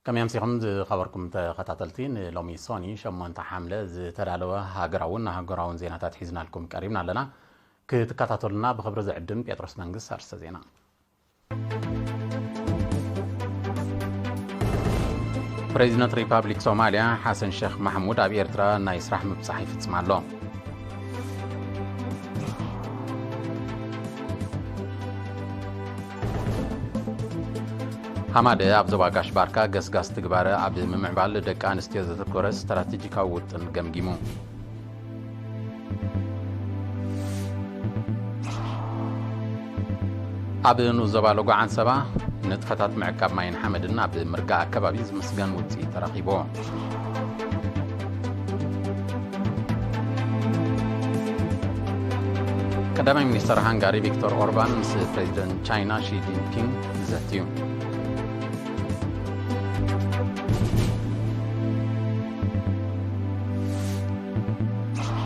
ከመይ ኣምሲኹም ዝኸበርኩም ተኸታተልቲ፣ ንሎሚ ሶኒ ሸሞንተ ሓምለ ዝተዳለወ ሃገራውን ኣህጉራውን ዜናታት ሒዝናልኩም ቀሪብና ኣለና። ክትከታተሉና ብኽብሪ ዝዕድም ጴጥሮስ መንግስት። ኣርእስተ ዜና። ፕሬዚደንት ሪፓብሊክ ሶማልያ ሓሰን ሸኽ ማሕሙድ ኣብ ኤርትራ ናይ ስራሕ ምብጻሕ ይፍጽም ኣሎ። ሃማደ ኣብ ዞባ ጋሽ ባርካ ገስጋስ ትግባረ ኣብ ምምዕባል ደቂ ኣንስትዮ ዘተኮረ ስትራቴጂካዊ ውጥን ገምጊሙ። ኣብ ንኡስ ዞባ ሎጎ ዓንሰባ ንጥፈታት ምዕቃብ ማይን ሓመድን ኣብ ምርጋእ ኣከባቢ ዝምስገን ውፅኢት ተረኺቡ። ቀዳማይ ሚኒስተር ሃንጋሪ ቪክቶር ኦርባን ምስ ፕሬዚደንት ቻይና ሺ ጂንፒንግ ይዘትዩ።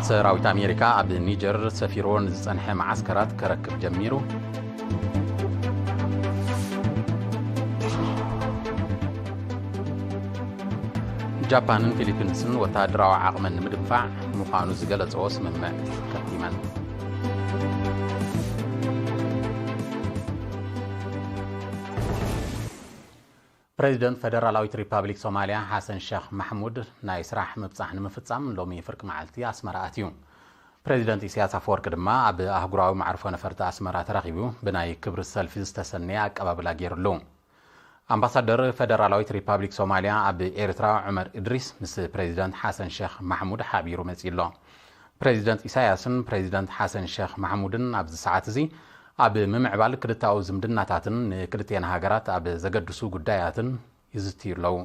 ሰራዊት ኣሜሪካ ኣብ ኒጀር ሰፊርዎ ንዝጸንሐ መዓስከራት ከረክብ ጀሚሩ። ጃፓንን ፊሊፒንስን ወተሃደራዊ ዓቕመን ንምድንፋዕ ምዃኑ ዝገለጸዎ ስምምዕ ከቲመን። ፕሬዚደንት ፈደራላዊት ሪፓብሊክ ሶማልያ ሓሰን ሸኽ ማሕሙድ ናይ ስራሕ ምብጻሕ ንምፍጻም ሎሚ ፍርቂ መዓልቲ ኣስመራ ኣትዩ። ፕሬዚደንት ኢሳያስ ኣፈወርቂ ድማ ኣብ ኣህጉራዊ መዕርፎ ነፈርቲ ኣስመራ ተረኺቡ ብናይ ክብሪ ሰልፊ ዝተሰነየ ኣቀባብላ ገይሩሉ። ኣምባሳደር ፈደራላዊት ሪፓብሊክ ሶማልያ ኣብ ኤርትራ ዑመር እድሪስ ምስ ፕሬዚደንት ሓሰን ሸኽ ማሕሙድ ሓቢሩ መጺኡ ኣሎ። ፕሬዚደንት ኢሳያስን ፕሬዚደንት ሓሰን ሸኽ ማሕሙድን ኣብዚ ሰዓት እዚ ኣብ ምምዕባል ክልተኣዊ ዝምድናታትን ንክልቲኤን ሃገራት ኣብ ዘገድሱ ጉዳያትን ይዝትዩ ኣለዉ።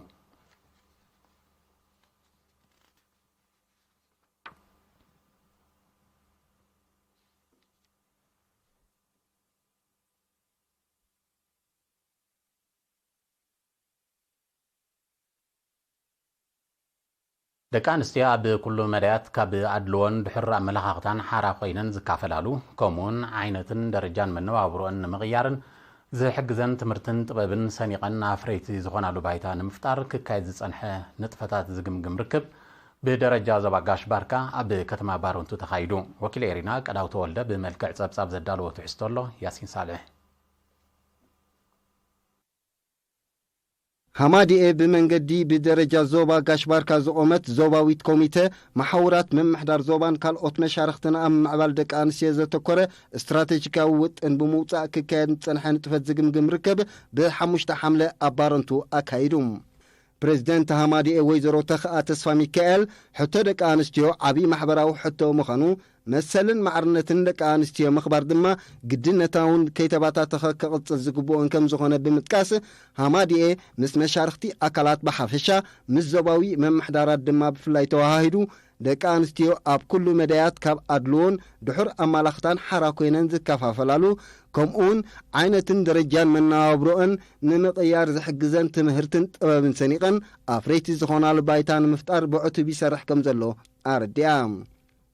ደቂ ኣንስትዮ ኣብ ኩሉ መዳያት ካብ ኣድልዎን ድሑር ኣመለኻኽታን ሓራ ኮይነን ዝካፈላሉ፣ ከምኡውን ዓይነትን ደረጃን መነባብሮአን ንምቕያርን ዝሕግዘን ትምህርትን ጥበብን ሰኒቐን ኣፍረይቲ ዝኾናሉ ባይታ ንምፍጣር ክካየድ ዝጸንሐ ንጥፈታት ዝግምግም ርክብ ብደረጃ ዞባ ጋሽ ባርካ ኣብ ከተማ ባረንቱ ተኻይዱ። ወኪል ኤሪና ቀዳው ተወልደ ብመልክዕ ጸብጻብ ዘዳለዎ ትሕዝቶ ኣሎ። ያሲን ሳልሕ። ሃማዲኤ ብመንገዲ ብደረጃ ዞባ ጋሽ ባርካ ዝቖመት ዞባዊት ኮሚተ መሓውራት ምምሕዳር ዞባን ካልኦት መሻርኽትን ኣብ ምምዕባል ደቂ ኣንስትዮ ዘተኮረ ስትራቴጂካዊ ውጥን ብምውጻእ ክካየድ ዝጸንሐ ንጥፈት ዝግምግም ርከብ ብሓሙሽተ ሓምለ ኣብ ባረንቱ ኣካይዱ። ፕሬዝደንት ሃማዲኤ ወይዘሮ ተኽኣ ተስፋ ሚካኤል፣ ሕቶ ደቂ ኣንስትዮ ዓብዪ ማሕበራዊ ሕቶ ምዃኑ፣ መሰልን ማዕርነትን ደቂ ኣንስትዮ ምኽባር ድማ ግድነታውን ከይተባታተኸ ክቕጽል ዝግብኦን ከም ዝኾነ ብምጥቃስ፣ ሃማዲኤ ምስ መሻርኽቲ ኣካላት ብሓፈሻ፣ ምስ ዞባዊ መምሕዳራት ድማ ብፍላይ ተወሃሂዱ፣ ደቂ ኣንስትዮ ኣብ ኩሉ መዳያት ካብ ኣድልዎን ድሑር ኣማላኽታን ሓራ ኮይነን ዝከፋፈላሉ፣ ከምኡውን ዓይነትን ደረጃን መነባብሮአን ንምቕያር ዝሕግዘን ትምህርትን ጥበብን ሰኒቐን ኣፍረይቲ ዝኾናሉ ባይታ ንምፍጣር ብዕቱብ ይሰርሕ ከም ዘሎ ኣረዲኣ።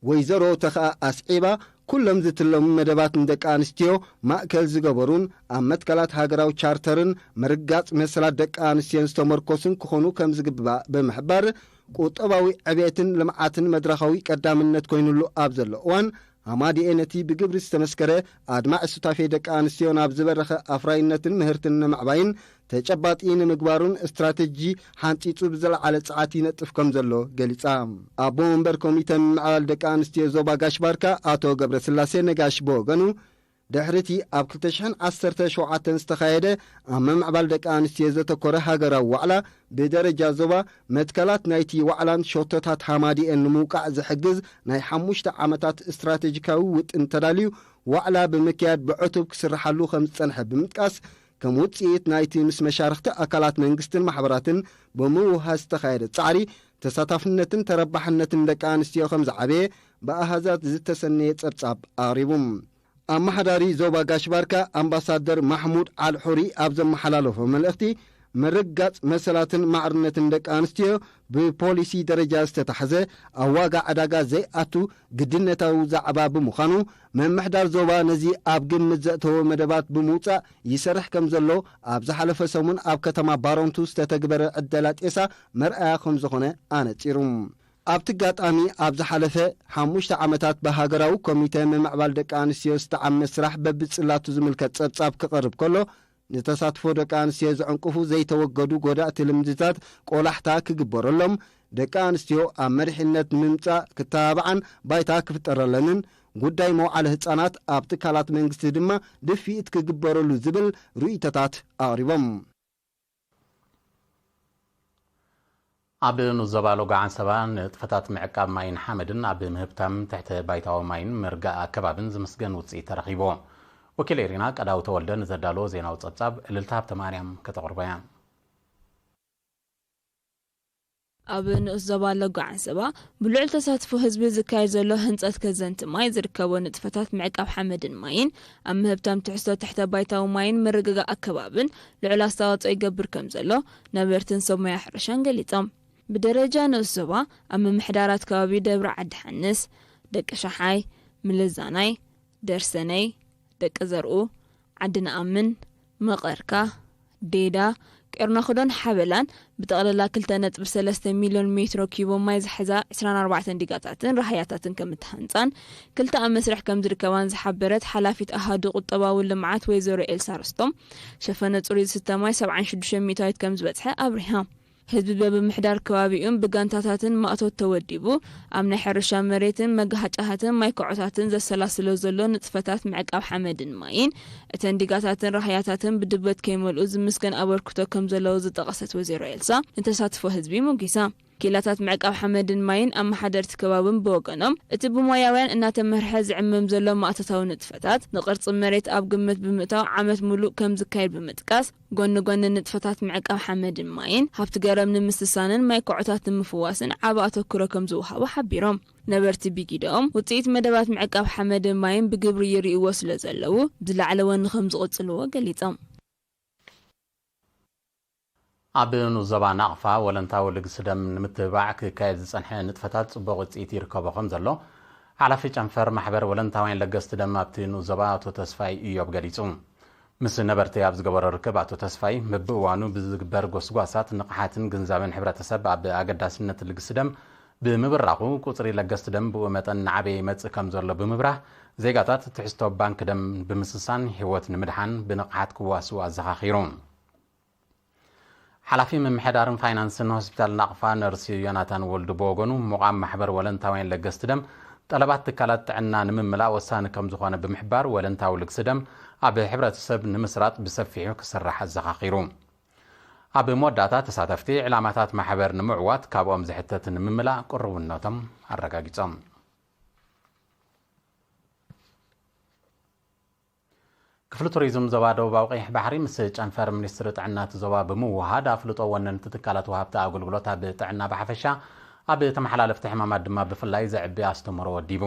ወይዘሮ ተኽኣ ኣስዒባ፣ ኩሎም ዝትለሙ መደባት ንደቂ ኣንስትዮ ማእከል ዝገበሩን ኣብ መትከላት ሃገራዊ ቻርተርን ምርጋጽ መሰላት ደቂ ኣንስትዮን ዝተመርኮሱን ክኾኑ ከም ዝግባእ ብምሕባር፣ ቁጠባዊ ዕቤትን ልምዓትን መድረኻዊ ቀዳምነት ኮይኑሉ ኣብ ዘሎ እዋን፣ ሃማዲኤ ነቲ ብግብሪ ዝተመስከረ ኣድማዒ ሱታፌ ደቂ ኣንስትዮ ናብ ዝበረኸ ኣፍራይነትን ምህርትን ንምዕባይን ተጨባጢ ንምግባሩን ስትራተጂ ሓንጺጹ ብዝለዓለ ጸዓት ይነጥፍ ከም ዘሎ ገሊጻ። ኣቦ መንበር ኮሚተ ምምዕባል ደቂ ኣንስትዮ ዞባ ጋሽ ባርካ ኣቶ ገብረስላሴ ነጋሽ ብወገኑ፣ ድሕሪ እቲ ኣብ ክልተ ሽሕን ዓሰርተ ሸውዓተን ዝተኻየደ ኣብ ምምዕባል ደቂ ኣንስትዮ ዘተኮረ ሃገራዊ ዋዕላ ብደረጃ ዞባ፣ መትከላት ናይቲ ዋዕላን ሸቶታት ሃማዲኤን ንምውቃዕ ዝሕግዝ ናይ ሓሙሽተ ዓመታት ስትራቴጂካዊ ውጥን ተዳልዩ ዋዕላ ብምክያድ ብዕቱብ ክስርሓሉ ከም ዝጸንሐ ብምጥቃስ፣ ከም ውጽኢት ናይቲ ምስ መሻርኽቲ ኣካላት መንግስትን ማሕበራትን ብምውሃዝ ዝተኻየደ ጻዕሪ፣ ተሳታፍነትን ተረባሕነትን ደቂ ኣንስትዮ ከም ዝዓበየ ብኣሃዛት ዝተሰነየ ጸብጻብ ኣቕሪቡ። ኣመሓዳሪ ዞባ ጋሽ ባርካ ኣምባሳደር ማሕሙድ ኣል ሑሪ ኣብ ዘመሓላለፎ መልእኽቲ፣ ምርግጋጽ መሰላትን ማዕርነትን ደቂ ኣንስትዮ ብፖሊሲ ደረጃ ዝተታሕዘ፣ ኣብ ዋጋ ዕዳጋ ዘይኣቱ ግድነታዊ ዛዕባ ብምዃኑ፣ ምምሕዳር ዞባ ነዚ ኣብ ግምት ዘእተወ መደባት ብምውጻእ ይሰርሕ ከም ዘሎ ኣብ ዝሓለፈ ሰሙን ኣብ ከተማ ባሮንቱ ዝተተግበረ ዕደላ ጤሳ መርኣያ ከም ዝኾነ ኣነጺሩ። ኣብቲ ኣጋጣሚ ኣብ ዝሓለፈ ሓሙሽተ ዓመታት ብሃገራዊ ኮሚተ ምምዕባል ደቂ ኣንስትዮ ዝተዓመ ስራሕ በብጽላቱ ዝምልከት ጸብጻብ ክቐርብ ከሎ፣ ንተሳትፎ ደቂ ኣንስትዮ ዘዕንቅፉ ዘይተወገዱ ጎዳእቲ ልምድታት ቆላሕታ ክግበረሎም፣ ደቂ ኣንስትዮ ኣብ መሪሕነት ምምጻእ ክተባብዓን ባይታ ክፍጠረለንን፣ ጉዳይ መውዓሊ ህጻናት ኣብ ትካላት መንግስቲ ድማ ድፍኢት ክግበረሉ ዝብል ርእይቶታት ኣቕሪቦም። ኣብ ንኡስ ዞባ ሎጎ ዓንሰባ ንጥፈታት ምዕቃብ ማይን ሓመድን ኣብ ምህብታም ትሕተ ባይታዊ ማይን ምርጋእ ኣከባብን ዝምስገን ውጽኢት ተረኺቡ። ወኪል ኤሪና ቀዳው ተወልደ ንዘዳለዎ ዜናዊ ጸብጻብ እልልታ ሃብተ ማርያም ከተቕርቦ እያ። ኣብ ንኡስ ዞባ ሎጎ ዓንሰባ ብልዑል ተሳትፎ ህዝቢ ዝካየድ ዘሎ ህንጸት ከዘንቲ ማይ ዝርከቦ ንጥፈታት ምዕቃብ ሓመድን ማይን ኣብ ምህብታም ትሕዝቶ ትሕተ ባይታዊ ማይን ምርግጋእ ኣከባብን ልዑል ኣስተዋጽኦ ይገብር ከም ዘሎ ነበርትን ሰብ ሞያ ሕርሻን ገሊጾም። ብደረጃ ንኡስ ዞባ ኣብ ምምሕዳራት ከባቢ ደብረ ዓዲ ሓንስ፣ ደቂ ሸሓይ፣ ምልዛናይ፣ ደርሰነይ፣ ደቂ ዘርኡ፣ ዓዲ ነኣምን፣ መቐርካ፣ ዴዳ፣ ቄርናኹዶን ሓበላን ብጠቕላላ ክልተ ነጥቢ ሰለስተ ሚልዮን ሜትሮ ኪቦ ማይ ዝሕዛ ዕስራን ኣርባዕተን ዲጋታትን ራህያታትን ከም እተሃንጻን ክልተ ኣብ መስርሕ ከም ዝርከባን ዝሓበረት ሓላፊት ኣሃዱ ቁጠባዊ ልምዓት ወይዘሮ ኤልሳ ርስቶም፣ ሸፈነ ጽሩይ ዝስተ ማይ ሰብዓን ሽዱሽተ ሚእታዊት ከም ዝበጽሐ ኣብሪሃ። ህዝቢ በብምሕዳር ከባቢኡን ብጋንታታትን ማእቶት ተወዲቡ ኣብ ናይ ሕርሻ መሬትን መጋሃጫታትን ማይ ኮዖታትን ዘሰላስሎ ዘሎ ንጥፈታት ምዕቃብ ሓመድን ማይን፣ እተን ዲጋታትን ራህያታትን ብድበት ከይመልኡ ዝምስገን ኣበርክቶ ከም ዘለዎ ዝጠቐሰት ወይዘሮ ኤልሳ፣ ንተሳትፎ ህዝቢ ሞጊሳ። ኪላታት ምዕቃብ ሓመድን ማይን ኣመሓደርቲ ከባብን ብወገኖም፣ እቲ ብሞያውያን እናተመርሐ ዝዕመም ዘሎ ማእቶታዊ ንጥፈታት፣ ንቕርጺ መሬት ኣብ ግምት ብምእታው ዓመት ምሉእ ከም ዝካየድ ብምጥቃስ፣ ጎኒ ጎኒ ንጥፈታት ምዕቃብ ሓመድን ማይን፣ ሃብቲ ገረብ ንምስሳንን ማይ ኮዖታት ንምፍዋስን ዓቢ ኣተኩሮ ከም ዝወሃቦ ሓቢሮም። ነበርቲ ብጊደኦም፣ ውጽኢት መደባት ምዕቃብ ሓመድን ማይን ብግብሪ ይርእይዎ ስለ ዘለዉ፣ ብዝለዓለ ወኒ ከም ዝቕጽልዎ ገሊጾም። ኣብ ንኡስ ዞባ ናቕፋ ወለንታዊ ልግሲ ደም ንምትብባዕ ክካየድ ዝጸንሐ ንጥፈታት ጽቡቕ ውጽኢት ይርከቦ ከም ዘሎ፣ ሓላፊ ጨንፈር ማሕበር ወለንታውያን ለገስቲ ደም ኣብቲ ንኡስ ዞባ ኣቶ ተስፋይ ኢዮብ ገሊጹ። ምስ ነበርቲ ኣብ ዝገበሮ ርክብ ኣቶ ተስፋይ፣ ምብእዋኑ ብዝግበር ጎስጓሳት ንቕሓትን ግንዛበን ሕብረተሰብ ኣብ ኣገዳስነት ልግሲ ደም ብምብራኹ፣ ቁጽሪ ለገስቲ ደም ብኡ መጠን እናዓበየ ይመጽእ ከም ዘሎ ብምብራህ፣ ዜጋታት ትሕዝቶ ባንክ ደም ብምስሳን ህይወት ንምድሓን ብንቕሓት ክዋስኡ ኣዘኻኺሩ። ሓላፊ ምምሕዳርን ፋይናንስን ሆስፒታል ናቕፋ ነርሲ ዮናታን ወልዱ ብወገኑ፣ ምቋም ማሕበር ወለንታውያን ለገስቲ ደም ጠለባት ትካላት ጥዕና ንምምላእ ወሳኒ ከም ዝኾነ ብምሕባር፣ ወለንታዊ ልግሲ ደም ኣብ ሕብረተሰብ ንምስራጽ ብሰፊሑ ክስራሕ ኣዘኻኺሩ። ኣብ መወዳእታ፣ ተሳተፍቲ ዕላማታት ማሕበር ንምዕዋት ካብኦም ዝሕተት ንምምላእ ቅርብነቶም ኣረጋጊጾም። ክፍሊ ቱሪዝም ዞባ ደቡባዊ ቀይሕ ባሕሪ ምስ ጨንፈር ሚኒስትሪ ጥዕና እቲ ዞባ ብምውሃድ፣ ኣፍልጦ ወነንቲ ትካላት ወሃብቲ ኣገልግሎት ኣብ ጥዕና ብሓፈሻ፣ ኣብ ተመሓላለፍቲ ሕማማት ድማ ብፍላይ ዘዕቢ ኣስተምህሮ ወዲቡ።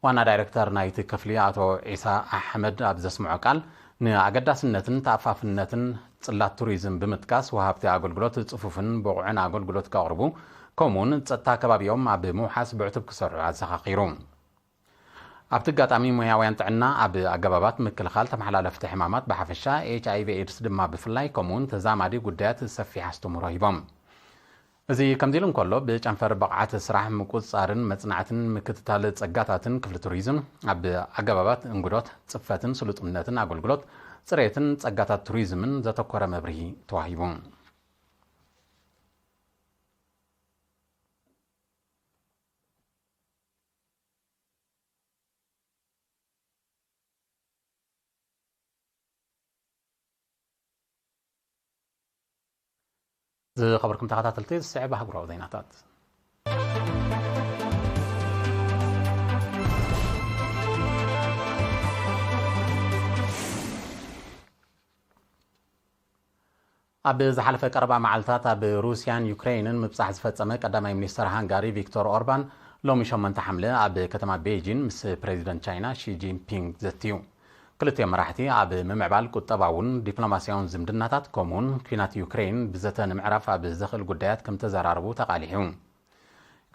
ዋና ዳይሬክተር ናይቲ ክፍሊ ኣቶ ዒሳ ኣሕመድ ኣብ ዘስምዖ ቃል፣ ንኣገዳስነትን ተኣፋፍነትን ጽላት ቱሪዝም ብምጥቃስ፣ ወሃብቲ ኣገልግሎት ጽፉፍን ብቑዕን ኣገልግሎት ከቕርቡ፣ ከምኡውን ጸጥታ ከባቢኦም ኣብ ምውሓስ ብዕቱብ ክሰርሑ ኣዘኻኺሩ። ኣብቲ ኣጋጣሚ፣ ሞያውያን ጥዕና ኣብ ኣገባባት ምክልኻል ተመሓላለፍቲ ሕማማት ብሓፈሻ፣ ኤች ኣይ ቪ ኤድስ ድማ ብፍላይ፣ ከምኡውን ተዛማዲ ጉዳያት ሰፊሕ ኣስተምህሮ ሂቦም። እዚ ከምዚ ኢሉ እንከሎ፣ ብጨንፈር ብቕዓት ስራሕ ምቁጽጻርን መጽናዕትን ምክትታል ጸጋታትን ክፍሊ ቱሪዝም፣ ኣብ ኣገባባት እንግዶት፣ ጽፈትን ስሉጥነትን ኣገልግሎት፣ ጽሬትን ጸጋታት ቱሪዝምን ዘተኮረ መብርሂ ተዋሂቡ። ዝኸበርኩም ተኸታተልቲ፣ ዝስዕብ ኣህጉራዊ ዜናታት። ኣብ ዝሓለፈ ቀረባ መዓልታት ኣብ ሩስያን ዩክሬንን ምብጻሕ ዝፈጸመ ቀዳማይ ሚኒስተር ሃንጋሪ ቪክቶር ኦርባን፣ ሎሚ ሸሞንተ ሓምለ ኣብ ከተማ ቤጂን ምስ ፕሬዚደንት ቻይና ሺ ጂንፒንግ ዘትዩ። ክልቲኦም መራሕቲ ኣብ ምምዕባል ቁጠባውን ዲፕሎማስያውን ዝምድናታት፣ ከምኡውን ኲናት ዩክሬን ብዘተ ንምዕራፍ ኣብ ዘኽእል ጉዳያት ከም ተዘራረቡ ተቓሊሑ።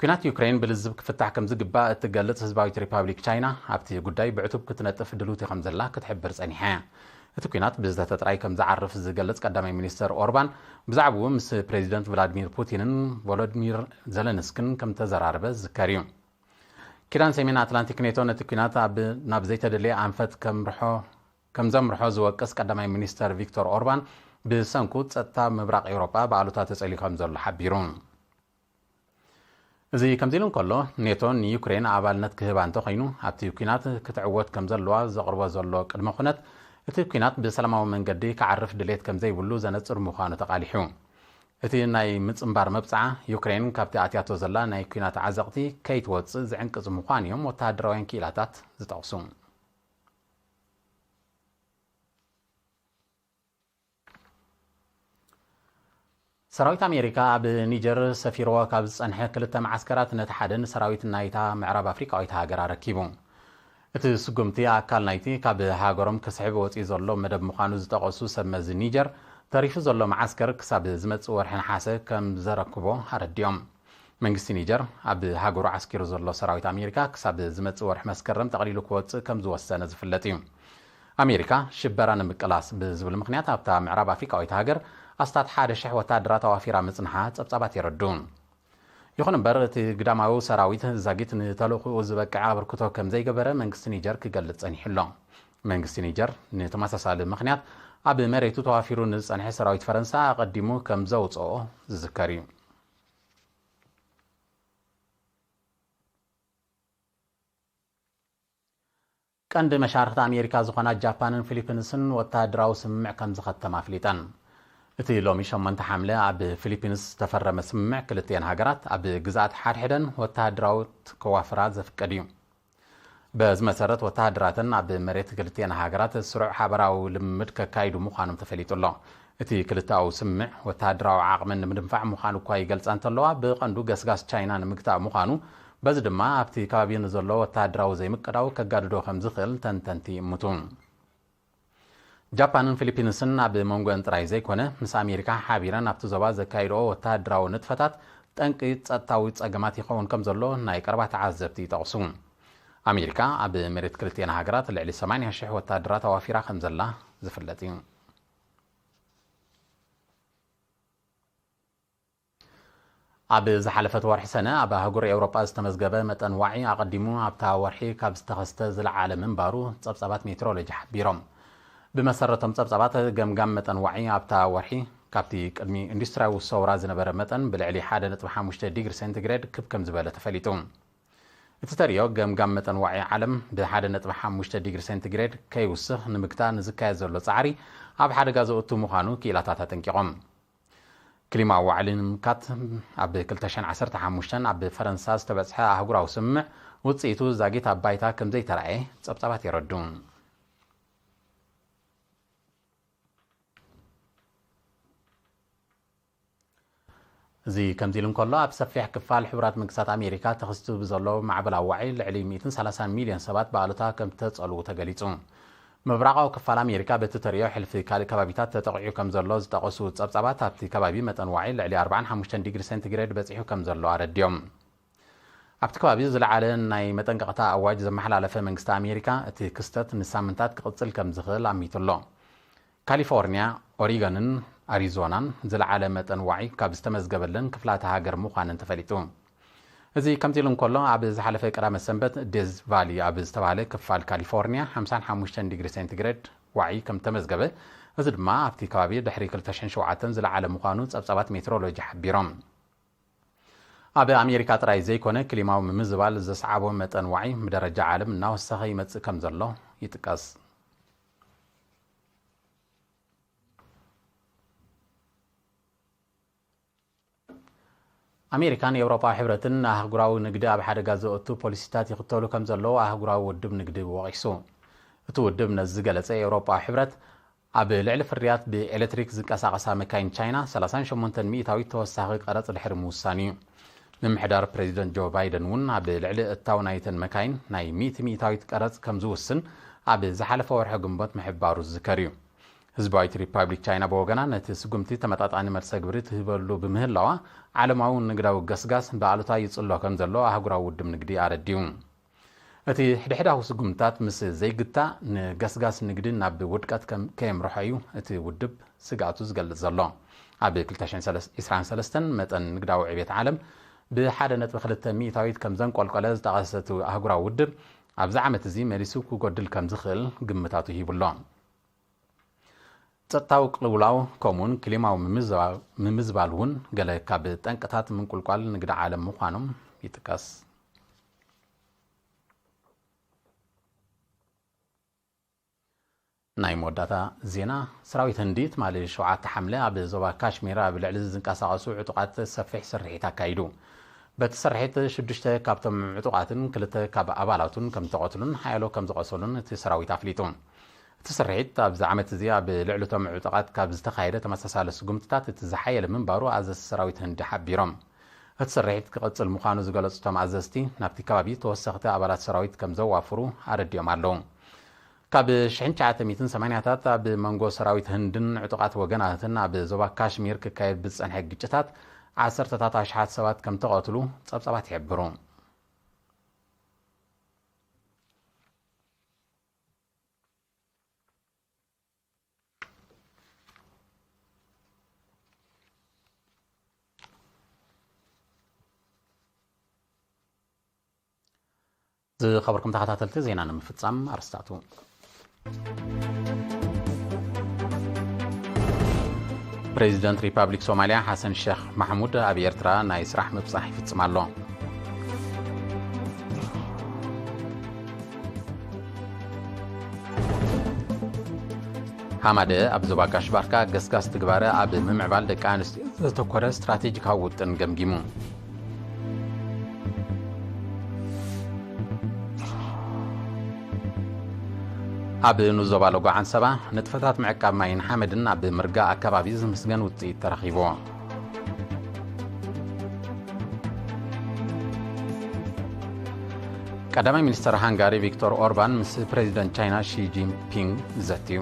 ኲናት ዩክሬን ብልዝብ ክፍታሕ ከም ዝግባእ እትገልጽ ህዝባዊት ሪፓብሊክ ቻይና፣ ኣብቲ ጉዳይ ብዕቱብ ክትነጥፍ ድልውቲ ከም ዘላ ክትሕብር ጸኒሓ እያ። እቲ ኲናት ብዘተ ጥራይ ከም ዝዓርፍ ዝገልጽ ቀዳማይ ሚኒስተር ኦርባን፣ ብዛዕባኡ ምስ ፕሬዚደንት ቭላድሚር ፑቲንን ቮሎዲሚር ዘለንስክን ከም ተዘራረበ ዝዝከር እዩ። ኪዳን ሰሜን ኣትላንቲክ ኔቶ ነቲ ኲናት ኣብ፣ ናብ ዘይተደለየ ኣንፈት ከምርሖ፣ ከም ዘምርሖ ዝወቅስ ቀዳማይ ሚኒስተር ቪክቶር ኦርባን፣ ብሰንኩ ጸጥታ ምብራቕ ኤውሮጳ ብኣሉታ ተጸልዩ ከም ዘሎ ሓቢሩ። እዚ ከምዚ ኢሉ እንከሎ፣ ኔቶ ንዩክሬን ኣባልነት ክህባ እንተኾይኑ፣ ኣብቲ ኲናት ክትዕወት ከም ዘለዋ ዘቕርቦ ዘሎ ቅድመ ኩነት፣ እቲ ኲናት ብሰላማዊ መንገዲ ክዓርፍ ድሌት ከም ዘይብሉ ዘነጽር ምዃኑ ተቓሊሑ። እቲ ናይ ምጽንባር መብጽዓ፣ ዩክሬን ካብቲ ኣትያቶ ዘላ ናይ ኲናት ዓዘቕቲ ከይትወጽእ ዝዕንቅጽ ምዃኑ እዮም ወተሃደራውያን ክኢላታት ዝጠቕሱ። ሰራዊት ኣሜሪካ ኣብ ኒጀር ሰፊርዎ ካብ ዝጸንሐ ክልተ መዓስከራት ነቲ ሓደ ንሰራዊት ናይታ ምዕራብ ኣፍሪቃዊት ሃገር ኣረኪቡ። እቲ ስጉምቲ ኣካል ናይቲ ካብ ሃገሮም ክስሕብ ወጺኡ ዘሎ መደብ ምዃኑ ዝጠቐሱ ሰብ መዚ ኒጀር፣ ተሪፉ ዘሎ መዓስከር ክሳብ ዝመጽእ ወርሒ ነሓሰ ከም ዘረክቦ ኣረዲኦም። መንግስቲ ኒጀር ኣብ ሃገሩ ዓስኪሩ ዘሎ ሰራዊት ኣሜሪካ ክሳብ ዝመጽእ ወርሒ መስከረም ጠቕሊሉ ክወጽእ ከም ዝወሰነ ዝፍለጥ እዩ። ኣሜሪካ ሽበራ ንምቅላስ ብዝብል ምኽንያት ኣብታ ምዕራብ ኣፍሪቃዊት ሃገር ኣስታት ሓደ ሽሕ ወታደራት ኣዋፊራ ምጽንሓ ጸብጻባት የረዱ። ይኹን እምበር፣ እቲ ግዳማዊ ሰራዊት ዛጊት ንተልእኾኡ ዝበቅዐ ኣበርክቶ ከም ዘይገበረ መንግስቲ ኒጀር ክገልጽ ጸኒሑ ኣሎ። መንግስቲ ኒጀር ንተመሳሳሊ ምኽንያት ኣብ መሬቱ ተዋፊሩ ንዝጸንሐ ሰራዊት ፈረንሳ ኣቐዲሙ ከም ዘውጽኦ ዝዝከር እዩ። ቀንዲ መሻርኽቲ ኣሜሪካ ዝኾና ጃፓንን ፊሊፒንስን ወተሃደራዊ ስምምዕ ከም ዝኸተማ ኣፍሊጠን። እቲ ሎሚ ሸሞንተ ሓምለ ኣብ ፊሊፒንስ ዝተፈረመ ስምምዕ፣ ክልቲአን ሃገራት ኣብ ግዝኣት ሓድሕደን ወተሃደራዊ ክዋፍራ ዘፍቅድ እዩ። በዚ መሰረት፣ ወተሃደራተን ኣብ መሬት ክልቲአን ሃገራት ስሩዕ ሓበራዊ ልምምድ ከካይዱ ምዃኖም ተፈሊጡ ኣሎ። እቲ ክልተኣዊ ስምምዕ፣ ወተሃደራዊ ዓቕመን ንምድንፋዕ ምዃኑ እኳ ይገልጻ እንተለዋ፣ ብቐንዱ ገስጋስ ቻይና ንምግታእ ምዃኑ፣ በዚ ድማ ኣብቲ ከባቢ ንዘሎ ወተሃደራዊ ዘይምቅዳው ከጋድዶ ከም ዝኽእል ተንተንቲ ይእምቱ። ጃፓንን ፊሊፒንስን ኣብ መንጎአን ጥራይ ዘይኮነ፣ ምስ ኣሜሪካ ሓቢረን ኣብቲ ዞባ ዘካይድኦ ወተሃደራዊ ንጥፈታት ጠንቂ ጸጥታዊ ጸገማት ይኸውን ከም ዘሎ ናይ ቀረባ ተዓዘብቲ ይጠቕሱ። ኣሜሪካ ኣብ መሬት ክልቲአን ሃገራት ልዕሊ ሰማንያ ሽሕ ወተሃደራት ኣዋፊራ ከም ዘላ ዝፍለጥ እዩ። ኣብ ዝሓለፈት ወርሒ ሰነ ኣብ ኣህጉር ኤውሮጳ ዝተመዝገበ መጠን ዋዒ ኣቐዲሙ ኣብታ ወርሒ ካብ ዝተኸስተ ዝለዓለ ምንባሩ ጸብጻባት ሜትሮሎጂ ሓቢሮም። ብመሰረቶም ጸብጻባት፣ ገምጋም መጠን ዋዒ ኣብታ ወርሒ ካብቲ ቅድሚ ኢንዱስትሪያዊ ሰውራ ዝነበረ መጠን ብልዕሊ ሓደ ነጥቢ ሓሙሽተ ዲግሪ ሴንቲግሬድ ክብ ከም ዝበለ ተፈሊጡ። እቲ ተርእዮ፣ ገምጋም መጠን ዋዒ ዓለም ብ ሓደ ነጥቢ ሓሙሽተ ዲግሪ ሴንቲግሬድ ከይውስኽ ንምግታእ ንዝካየድ ዘሎ ጻዕሪ ኣብ ሓደጋ ዘእቱ ምዃኑ ክኢላታት ኣጠንቂቖም። ክሊማ ዋዕሊ ንምምካት ኣብ ክልተ ሽሕን ዓሰርተ ሓሙሽተን ኣብ ፈረንሳ ዝተበጽሐ ኣህጉራዊ ስምምዕ፣ ውጽኢቱ ዛጊት ኣብ ባይታ ከም ዘይተራእየ ጸብጻባት የረዱ። እዚ ከምዚ ኢሉ እንከሎ፣ ኣብ ሰፊሕ ክፋል ሕቡራት መንግስታት ኣሜሪካ ተኸሲቱ ብዘሎ ማዕበላዊ ዋዒ ልዕሊ ሚእትን ሰላሳን ሚልዮን ሰባት ብኣሉታ ከም ተጸልዉ ተገሊጹ። ምብራቓዊ ክፋል ኣሜሪካ በቲ ተርእዮ ሕልፊ ካልእ ከባቢታት ተጠቒዑ ከም ዘሎ ዝጠቐሱ ጸብጻባት፣ ኣብቲ ከባቢ መጠን ዋዒ ልዕሊ ኣርባዓን ሓሙሽተን ዲግሪ ሴንቲግሬድ በጺሑ ከም ዘሎ ኣረድዮም። ኣብቲ ከባቢ ዝለዓለ ናይ መጠንቀቕታ ኣዋጅ ዘመሓላለፈ መንግስቲ ኣሜሪካ፣ እቲ ክስተት ንሳምንታት ክቕጽል ከም ዝኽእል ኣሚቱ ኣሎ። ካሊፎርኒያ፣ ኦሪገንን ኣሪዞናን ዝለዓለ መጠን ዋዒ ካብ ዝተመዝገበለን ክፍላተ ሃገር ምዃነን ተፈሊጡ። እዚ ከምዚ ኢሉ እንከሎ፣ ኣብ ዝሓለፈ ቀዳመ ሰንበት ዴዝ ቫሊ ኣብ ዝተባህለ ክፋል ካሊፎርኒያ ሓምሳን ሓሙሽተን ዲግሪ ሴንቲግሬድ ዋዒ ከም ተመዝገበ፣ እዚ ድማ ኣብቲ ከባቢ ድሕሪ ክልተ ሽሕን ሸውዓተን ዝለዓለ ምዃኑ ጸብጻባት ሜትሮሎጂ ሓቢሮም። ኣብ ኣሜሪካ ጥራይ ዘይኮነ፣ ክሊማዊ ምምዝባል ዘስዓቦ መጠን ዋዒ ብደረጃ ዓለም እናወሰኸ ይመጽእ ከም ዘሎ ይጥቀስ። ኣሜሪካን ኤውሮጳዊ ሕብረትን ኣህጉራዊ ንግዲ ኣብ ሓደጋ ዘእቱ ፖሊሲታት ይኽተሉ ከም ዘለዉ ኣህጉራዊ ውድብ ንግዲ ወቒሱ። እቲ ውድብ ነዚ ዝገለጸ፣ ኤውሮጳዊ ሕብረት ኣብ ልዕሊ ፍርያት ብኤሌክትሪክ ዝንቀሳቐሳ መካይን ቻይና ሰላሳን ሸሞንተን ሚእታዊት ተወሳኺ ቀረጽ ድሕሪ ምውሳኑ እዩ። ምምሕዳር ፕሬዚደንት ጆ ባይደን እውን ኣብ ልዕሊ እታው ናይተን መካይን ናይ ሚእቲ ሚእታዊት ቀረጽ ከም ዝውስን ኣብ ዝሓለፈ ወርሒ ግንቦት ምሕባሩ ዝዝከር እዩ። ህዝባዊት ሪፓብሊክ ቻይና ብወገና ነቲ ስጉምቲ ተመጣጣኒ መልሰ ግብሪ ትህበሉ ብምህላዋ ዓለማዊ ንግዳዊ ገስጋስ ብኣሉታ ይጽሎ ከም ዘሎ ኣህጉራዊ ውድብ ንግዲ ኣረዲኡ። እቲ ሕድሕዳዊ ስጉምትታት ምስ ዘይግታእ ንገስጋስ ንግዲ ናብ ውድቀት ከም ከየምርሖ እዩ እቲ ውድብ ስግኣቱ ዝገልጽ ዘሎ። ኣብ ክልተ ሽሕን ዕስራን ሰለስተን መጠን ንግዳዊ ዕቤት ዓለም ብሓደ ነጥቢ ክልተ ሚእታዊት ከም ዘንቆልቆለ ዝጠቐሰ እቲ ኣህጉራዊ ውድብ ኣብዚ ዓመት እዚ መሊሱ ክጎድል ከም ዝኽእል ግምታቱ ሂቡ ኣሎ። ጸጥታዊ ቅልውላው ከምኡውን ክሊማዊ ምምዝባል እውን ገለ ካብ ጠንቅታት ምንቁልቋል ንግዲ ዓለም ምዃኖም ይጥቀስ። ናይ መወዳእታ ዜና። ሰራዊት ህንዲ ትማሊ ሸውዓተ ሓምለ ኣብ ዞባ ካሽሚር ኣብ ልዕሊ ዝንቀሳቐሱ ዕጡቓት ሰፊሕ ስርሒት ኣካይዱ። በቲ ስርሒት ሽዱሽተ ካብቶም ዕጡቓትን ክልተ ካብ ኣባላቱን ከም ዝተቐትሉን ሓያሎ ከም ዝቖሰሉን እቲ ሰራዊት ኣፍሊጡ። እቲ ስርሒት ኣብዚ ዓመት እዚ ኣብ ልዕሊ እቶም ዕጡቓት ካብ ዝተኻየደ ተመሳሳሊ ስጉምትታት እቲ ዝሓየለ ምንባሩ ኣዘዝቲ ሰራዊት ህንዲ ሓቢሮም። እቲ ስርሒት ክቕጽል ምዃኑ ዝገለጹ እቶም ኣዘዝቲ፣ ናብቲ ከባቢ ተወሰኽቲ ኣባላት ሰራዊት ከም ዘዋፍሩ ኣረዲኦም ኣለዉ። ካብ ሽሕን ትሽዓተ ሚእትን ሰማንያታት ኣብ መንጎ ሰራዊት ህንድን ዕጡቓት ወገናትን ኣብ ዞባ ካሽሚር ክካየድ ብዝጸንሐ ግጭታት ዓሰርተታት ኣሽሓት ሰባት ከም ተቐትሉ ጸብጻባት ይሕብሩ። ዝኸበርኩም ተኸታተልቲ፣ ዜና ንምፍጻም ኣርስታቱ። ፕሬዚደንት ሪፓብሊክ ሶማልያ ሓሰን ሸኽ ማሕሙድ ኣብ ኤርትራ ናይ ስራሕ ምብጻሕ ይፍጽም ኣሎ። ሃማደ ኣብ ዞባ ጋሽ ባርካ ገስጋስ ትግባረ ኣብ ምምዕባል ደቂ ኣንስትዮ ዘተኮረ ስትራቴጂካዊ ውጥን ገምጊሙ። ኣብ ንዞባ ሎጎ ዓንሰባ ንጥፈታት ምዕቃብ ማይን ሓመድን ኣብ ምርጋእ ኣካባቢ ዝምስገን ውፅኢት ተረኺቡ። ቀዳማይ ሚኒስተር ሃንጋሪ ቪክቶር ኦርባን ምስ ፕሬዚደንት ቻይና ሺ ጂንፒንግ ዘትዩ።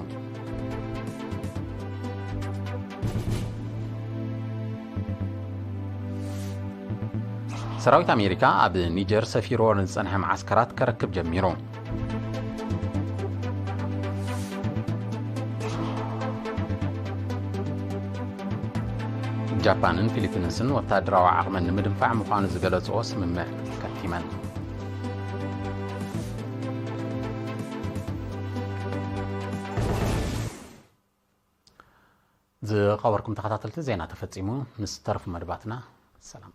ሰራዊት ኣሜሪካ ኣብ ኒጀር ሰፊርዎ ንዝጸንሐ መዓስከራት ከረክብ ጀሚሩ። ጃፓንን ፊሊፒንስን ወታደራዊ ዓቕመን ንምድንፋዕ ምዃኑ ዝገለጽዎ ስምምዕ ከቲመን። ዝኸበርኩም ተኸታተልቲ፣ ዜና ተፈጺሙ። ምስ ተረፉ መደባትና ሰላም።